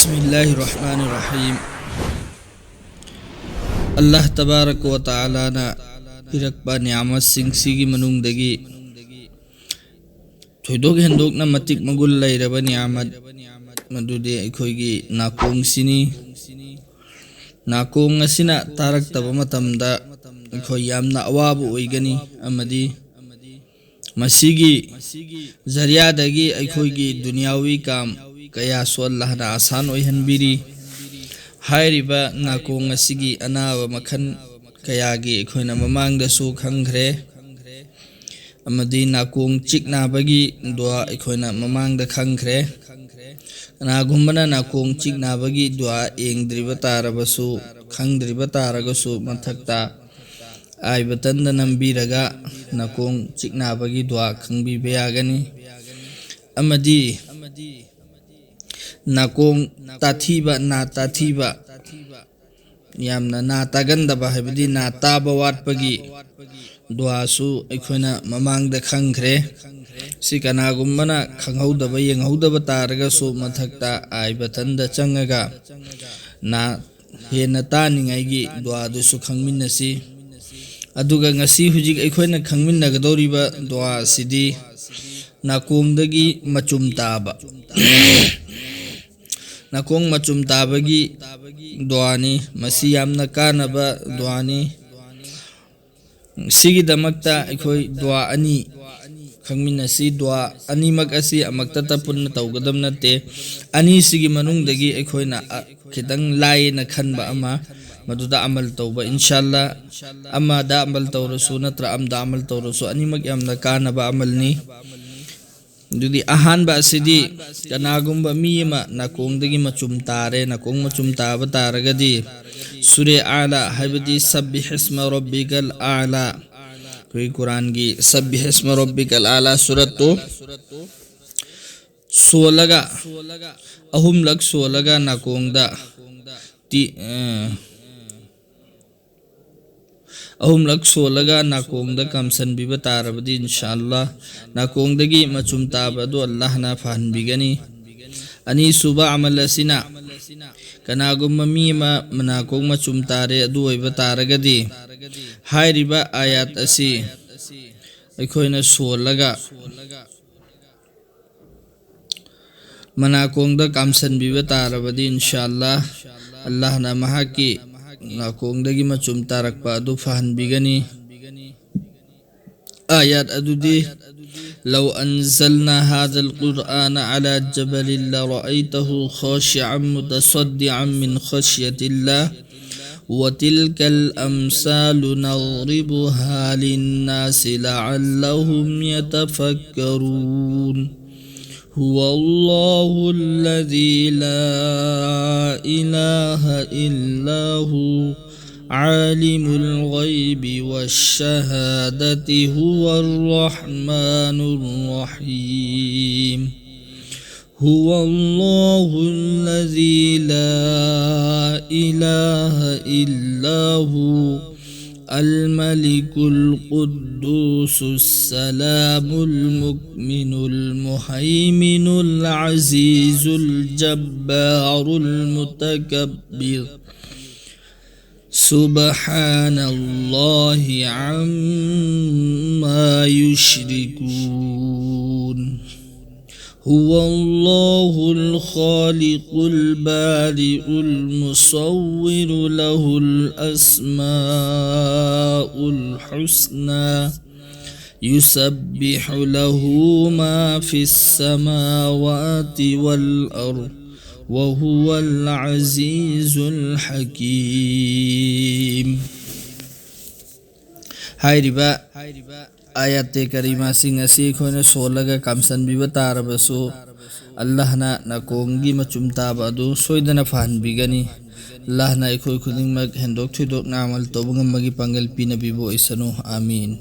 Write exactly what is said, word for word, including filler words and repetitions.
ꯕꯤꯁꯃꯤꯜꯂꯥꯍꯤꯔ ꯔꯍꯃꯥꯅꯤꯔ ꯔꯍꯤꯝ꯫ ꯑꯜꯂꯥꯍ ꯇꯕꯥꯔꯛ ꯋ ꯇꯥꯂꯥꯅ ꯄꯤꯔꯛꯄ ꯅꯤꯌꯥꯃꯠꯁꯤꯡꯁꯤꯒꯤ ꯃꯅꯨꯡꯗꯒꯤ ꯊꯣꯏꯗꯣꯛ ꯍꯦꯟꯗꯣꯛꯅ ꯃꯇꯤꯛ ꯃꯒꯨꯟ ꯂꯩꯔꯕ ꯅꯤꯌꯥꯃꯠ, ꯃꯗꯨꯗꯤ ꯑꯩꯈꯣꯏꯒꯤ ꯅꯥꯀꯣꯡꯁꯤꯅꯤ꯫ ꯅꯥꯀꯣꯡ ꯑꯁꯤꯅ ꯇꯥꯔꯛꯇꯕ ꯃꯇꯝꯗ ꯑꯩꯈꯣꯏ ꯌꯥꯝꯅ ꯑꯋꯥꯕ ꯑꯣꯏꯒꯅꯤ, ꯑꯃꯗꯤ ꯃꯁꯤꯒꯤ ꯖꯔꯤꯌꯥꯗꯒꯤ ꯑꯩꯈꯣꯏꯒꯤ ꯗꯨꯅꯤꯌꯥꯋꯤ ꯀꯥꯝ ꯀꯌꯥꯁꯨ ꯑꯜꯂꯥꯍꯅ ꯑꯁꯥꯟ ꯑꯣꯏꯍꯟꯕꯤꯔꯤ꯫ ꯍꯥꯏꯔꯤꯕ ꯅꯥꯀꯣꯡ ꯑꯁꯤꯒꯤ ꯑꯅꯥꯕ ꯃꯈꯜ ꯀꯌꯥꯒꯤ ꯑꯩꯈꯣꯏꯅ ꯃꯃꯥꯡꯗꯁꯨ ꯈꯪꯈ꯭ꯔꯦ, ꯑꯃꯗꯤ ꯅꯥꯀꯣꯡ ꯆꯤꯛ ꯅꯥꯕꯒꯤ ꯗꯨꯋꯥ ꯑꯩꯈꯣꯏꯅ ꯃꯃꯥꯡꯗ ꯈꯪꯈ꯭ꯔꯦ꯫ ꯀꯅꯥꯒꯨꯝꯕꯅ ꯅꯥꯀꯣꯡ ꯆꯤꯛ ꯅꯥꯕꯒꯤ ꯗꯨꯋꯥ ꯌꯦꯡꯗ꯭ꯔꯤꯕ ꯇꯥꯔꯕꯁꯨ, ꯈꯪꯗ꯭ꯔꯤꯕ ꯇꯥꯔꯒꯁꯨ, ꯃꯊꯛꯇ ꯑꯥꯏ ꯕꯇꯟꯗ ꯅꯝꯕꯤꯔꯒ ꯅꯥꯀꯣꯡ ꯆꯤꯛ ꯅꯥꯕꯒꯤ ꯗꯨꯋꯥ ꯈꯪꯕꯤꯕ ꯌꯥꯒꯅꯤ꯫ ꯑꯃꯗꯤ ꯅꯥꯀꯣꯡ ꯇꯥꯊꯤꯕ, ꯅꯥ ꯇꯥꯊꯤꯕ, ꯌꯥꯝꯅ ꯅꯥ ꯇꯥꯒꯟꯗꯕ, ꯍꯥꯏꯕꯗꯤ ꯅꯥ ꯇꯥꯕ ꯋꯥꯠꯄꯒꯤ ꯗꯨꯋꯥꯁꯨ ꯑꯩꯈꯣꯏꯅ ꯃꯃꯥꯡꯗ ꯈꯪꯈ꯭ꯔꯦ꯫ ꯁꯤ ꯀꯅꯥꯒꯨꯝꯕꯅ ꯈꯪꯍꯧꯗꯕ, ꯌꯦꯡꯍꯧꯗꯕ ꯇꯥꯔꯒꯁꯨ, ꯃꯊꯛꯇ ꯑꯥꯏ ꯕꯇꯟꯗ ꯆꯪꯉꯒ ꯅꯥ ꯍꯦꯟꯅ ꯇꯥꯅꯤꯡꯉꯥꯏꯒꯤ ꯗꯨꯋꯥꯗꯨꯁꯨ ꯈꯪꯃꯤꯟꯅꯁꯤ꯫ ꯑꯗꯨꯒ ꯉꯁꯤ ꯍꯧꯖꯤꯛ ꯑꯩꯈꯣꯏꯅ ꯈꯪꯃꯤꯟꯅꯒꯗꯧꯔꯤꯕ ꯗꯨꯋꯥ ꯑꯁꯤꯗꯤ ꯅꯥꯀꯣꯡꯗꯒꯤ ꯃꯆꯨꯝ ꯇꯥꯕ꯫ ꯅꯥꯀꯣꯡ ꯃꯆꯨꯝ ꯇꯥꯕꯒꯤ ꯗꯨꯋꯥꯅꯤ꯫ ꯃꯁꯤ ꯌꯥꯝꯅ ꯀꯥꯟꯅꯕ ꯗꯨꯋꯥꯅꯤ꯫ ꯁꯤꯒꯤꯗꯃꯛꯇ ꯑꯩꯈꯣꯏ ꯗꯨꯋꯥ ꯑꯅꯤ ꯈꯪꯃꯤꯟꯅꯁꯤ꯫ ꯗꯨꯋꯥ ꯑꯅꯤꯃꯛ ꯑꯁꯤ ꯑꯃꯛꯇꯇ ꯄꯨꯟꯅ ꯇꯧꯒꯗꯕ ꯅꯠꯇꯦ꯫ ꯑꯅꯤꯁꯤꯒꯤ ꯃꯅꯨꯡꯗꯒꯤ ꯑꯩꯈꯣꯏꯅ, ꯑ, ꯈꯤꯇꯪ ꯂꯥꯏꯌꯦꯅ ꯈꯟꯕ ꯑꯃ, ꯃꯗꯨꯗ ꯑꯃꯜ ꯇꯧꯕ, ꯏꯟꯁꯥꯜꯂꯥ꯫ ꯑꯃꯗ ꯑꯃꯜ ꯇꯧꯔꯁꯨ ꯅꯠꯇ꯭ꯔ ꯑꯃꯗ ꯑꯃꯜ ꯇꯧꯔꯁꯨ, ꯑꯅꯤꯃꯛ ꯌꯥꯝꯅ ꯀꯥꯟꯅꯕ ꯑꯃꯜꯅꯤ꯫ ꯑꯗꯨꯗꯤ ꯑꯍꯥꯟꯕ ꯑꯁꯤꯗꯤ, ꯀꯅꯥꯒꯨꯝꯕ ꯃꯤ ꯑꯃ ꯅꯥꯀꯣꯡꯗꯒꯤ ꯃꯆꯨꯝ ꯇꯥꯔꯦ, ꯅꯥꯀꯣꯡ ꯃꯆꯨꯝ ꯇꯥꯕ ꯇꯥꯔꯒꯗꯤ, ꯁꯨꯔꯦ ꯑꯥꯂꯥ, ꯍꯥꯏꯕꯗꯤ ꯁꯕꯤꯍ ꯏꯁꯃ ꯔꯕꯤꯀꯜ ꯑꯥꯂꯥ, ꯑꯩꯈꯣꯏ ꯀꯨꯔꯥꯟꯒꯤ ꯁꯕꯤꯍ ꯏꯁꯃ ꯔꯕꯤꯀꯜ ꯑꯥꯂꯥ ꯁꯨꯔꯠꯇꯨ ꯁꯣꯜꯂꯒ, ꯑꯍꯨꯝꯂꯛ ꯁꯣꯜꯂꯒ ꯅꯥꯀꯣꯡꯗ ꯇꯤ-, ꯑ, ꯑꯍꯨꯝꯂꯛ ꯁꯣꯜꯂꯒ ꯅꯥꯀꯣꯡꯗ ꯀꯥꯝꯁꯟꯕꯤꯕ ꯇꯥꯔꯕꯗꯤ, ꯏꯟꯁꯥ ꯑꯜꯂꯥ, ꯅꯥꯀꯣꯡꯗꯒꯤ ꯃꯆꯨꯝ ꯇꯥꯕ ꯑꯗꯨ ꯑꯜꯂꯥꯍꯅ ꯐꯍꯟꯕꯤꯒꯅꯤ꯫ ꯑꯅꯤꯁꯨꯕ ꯑꯃꯜ ꯑꯁꯤꯅ ꯀꯅꯥꯒꯨꯝꯕ ꯃꯤ ꯑꯃ ꯃꯅꯥꯀꯣꯡ ꯃꯆꯨꯝ ꯇꯥꯔꯦ ꯑꯗꯨ ꯑꯣꯏꯕ ꯇꯥꯔꯒꯗꯤ ꯍꯥꯏꯔꯤꯕ ꯑꯥꯌꯥꯠ ꯑꯁꯤ ꯑꯩꯈꯣꯏꯅ ꯁꯣꯜꯂꯒ ꯃꯅꯥꯀꯣꯡꯗ ꯀꯥꯝꯁꯟꯕꯤꯕ ꯇꯥꯔꯕꯗꯤ ꯏꯟꯁꯥ ꯑꯜꯂꯥ ꯑꯜꯂꯥꯍꯅ ꯃꯍꯥꯛꯀꯤ ꯅꯥꯀꯣꯡꯗꯒꯤ ꯃꯆꯨꯝ ꯇꯥꯔꯛꯄ ꯑꯗꯨ ꯐꯍꯟꯕꯤꯒꯅꯤ꯫ ꯑꯥꯌꯥꯠ ꯑꯗꯨꯗꯤ: لو أنزلنا هذا القرآن على جبل لرأيته خاشعا متصدعا من خشية الله وتلك الأمثال نضربها للناس لعلهم يتفكرون. هو الله الذي لا إله إلا هو عالم الغيب والشهادة هو الرحمن الرحيم. هو الله الذي لا إله إلا هو الملك القدوس السلام المؤمن المهيمن العزيز الجبار المتكبر. سبحان الله عما يشركون. هو الله الخالق البارئ المصور له الأسماء الحسنى يسبح له ما في السماوات والأرض وهو العزيز الحكيم. ꯍꯥꯏꯔꯤꯕ ꯑꯥꯌꯥꯠꯇꯦ ꯀꯔꯤꯃꯥꯁꯤꯡ ꯑꯁꯤ ꯑꯩꯈꯣꯏꯅ ꯁꯣꯜꯂꯒ ꯀꯥꯝꯁꯟꯕꯤꯕ ꯇꯥꯔꯕꯁꯨ, ꯑꯜꯂꯥꯍꯅ ꯅꯥꯀꯣꯡꯒꯤ ꯃꯆꯨꯝ ꯇꯥꯕ ꯑꯗꯨ ꯁꯣꯏꯗꯅ ꯐꯍꯟꯕꯤꯒꯅꯤ꯫ ꯑꯜꯂꯥꯍꯅ ꯑꯩꯈꯣꯏ ꯈꯨꯗꯤꯡꯃꯛ ꯍꯦꯟꯗꯣꯛ ꯊꯣꯏꯗꯣꯛꯅ ꯑꯃꯜ ꯇꯧꯕ ꯉꯝꯕꯒꯤ ꯄꯥꯡꯒꯜ ꯄꯤꯅꯕꯤꯕ ꯑꯣꯏꯁꯅꯨ꯫ ꯑꯥꯃꯤꯟ꯫